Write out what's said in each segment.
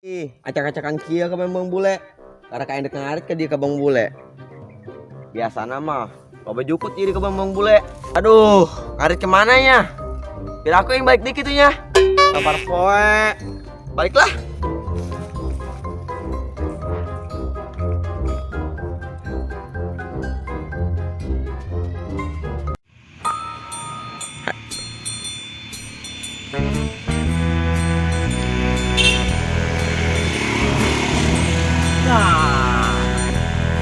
Ih, acak-acakan kieu ka Bang Bule. Karena kayak dek ngarit ke dia ke Bang Bule. Biasana mah loba jukut jadi ke Bang Bule. Aduh, ngarit kemana ya? Biar aku yang balik dikit nya. Sabar poe. Baliklah. Nah,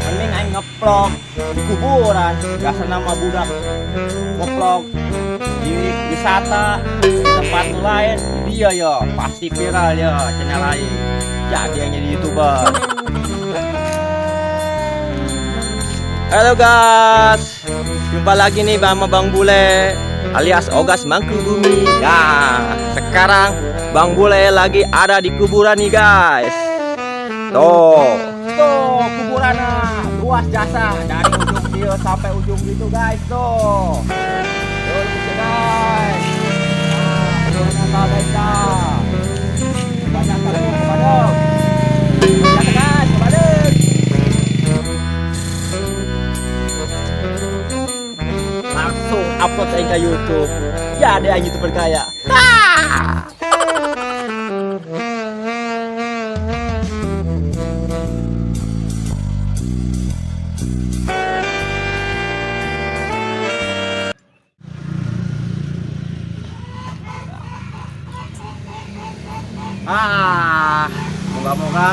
mending aing ngevlog di kuburan. Biasa nama budak ngevlog di wisata di tempat lain. Dia ya pasti viral ya channel lain. Jadi yang jadi YouTuber. Halo guys, jumpa lagi nih sama Bang Bule alias Ogas Mangkubumi. Ya, sekarang Bang Bule lagi ada di kuburan nih guys. Tuh, tuh kuburan luas jasa dari ujung dia sampai ujung gitu guys tuh. Tuh bisa guys. Nah, guys dah. Banyak kalau kepada. Jasa guys, kepada. Langsung upload aja ke YouTube. Ya ada yang YouTuber kaya. Ah, moga-moga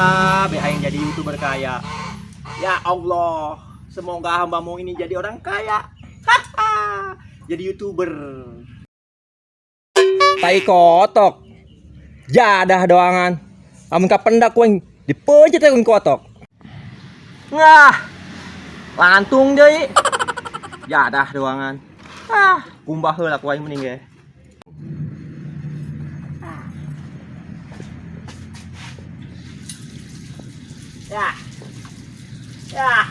be aing jadi YouTuber kaya. Ya Allah, semoga hambamu ini jadi orang kaya. Haha, jadi YouTuber. Tai kotok. Jadah doangan. Amun kapendak kuing dipencet kuing kotok. Ngah. Lantung deui. Jadah doangan. Ah, kumbah heula ku aing mending ge. Ya. Ya. Ah.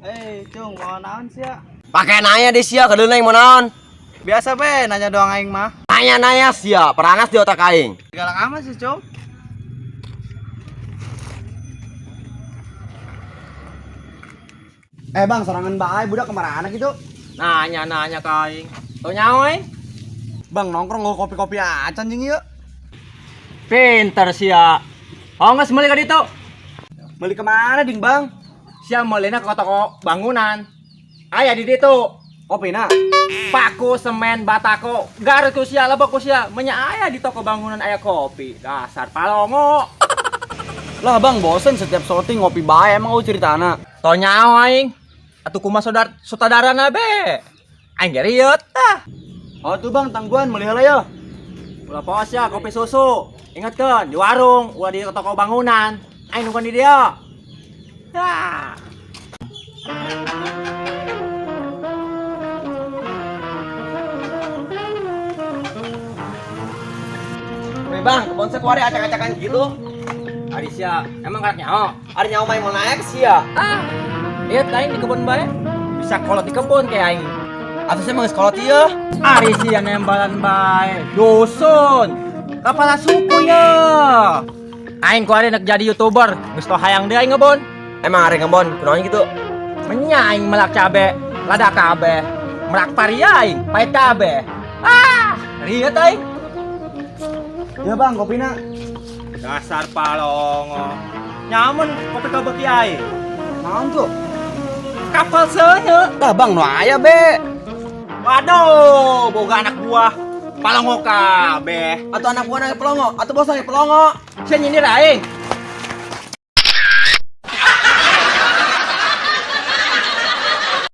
Eh, Cung, mau naon sih ya? Pakai nanya deh sia ke aing mau naon? Biasa be, nanya doang aing mah. Nanya-nanya sia, peranas di otak aing. Galak amat sih, Cung. Eh bang, sorangan bae budak kemana gitu? Nanya-nanya ka aing. Tau nyawa aing? Bang, nongkrong ngomong kopi-kopi aja anjing yuk. Pinter sia. Oh nggak meuli ka ditu. Beli kemana ding bang? Sia meulina ke toko bangunan. Aya di ditu. Kopi nak? Paku semen batako. Garut ku sia lebok ku sia. Menya aya di toko bangunan aya kopi. Dasar palongo. Lah bang, bosen setiap syuting ngopi bae emang lu ceritana. Tau nyawa aing. Atuh kumaha saudara sutradarana be. Aing ge rieut tah. Oh tuh bang, tangguhan beli heula ya. Ulah pos ya kopi susu. Ingatkeun di warung, ulah di toko bangunan. Aing nungguan di dia. Tah. Weh bang, kebon sekuari acak-acakan gitu. Ari sia, emang karak nyaho? Ari nyawa main mau naik sia. Ah, lihat aing di kebun bae. Bisa kolot di kebun kayak aing. Atau saya mau sekolah ieu. Ari sia nembalan bae. Dusun. Kepala suku ya. Aing ku ari nek jadi YouTuber, geus teu hayang deui aing ngebon. Emang ari ngebon, kunaon gitu? Menya aing melak cabe, lada kabeh. Merak pari aing, pahit kabeh. Ah, rieut aing. Ya bang, kopi nak. Dasar palongo. Nyamun kopi kabeki aing. Naon tuh? Kapal seuneu. Lah bang, nu aya be. Waduh, boga anak buah. Palongo kabeh. Atau anak buah nang pelongo, atau bos nang pelongo. Sia nyindir aing.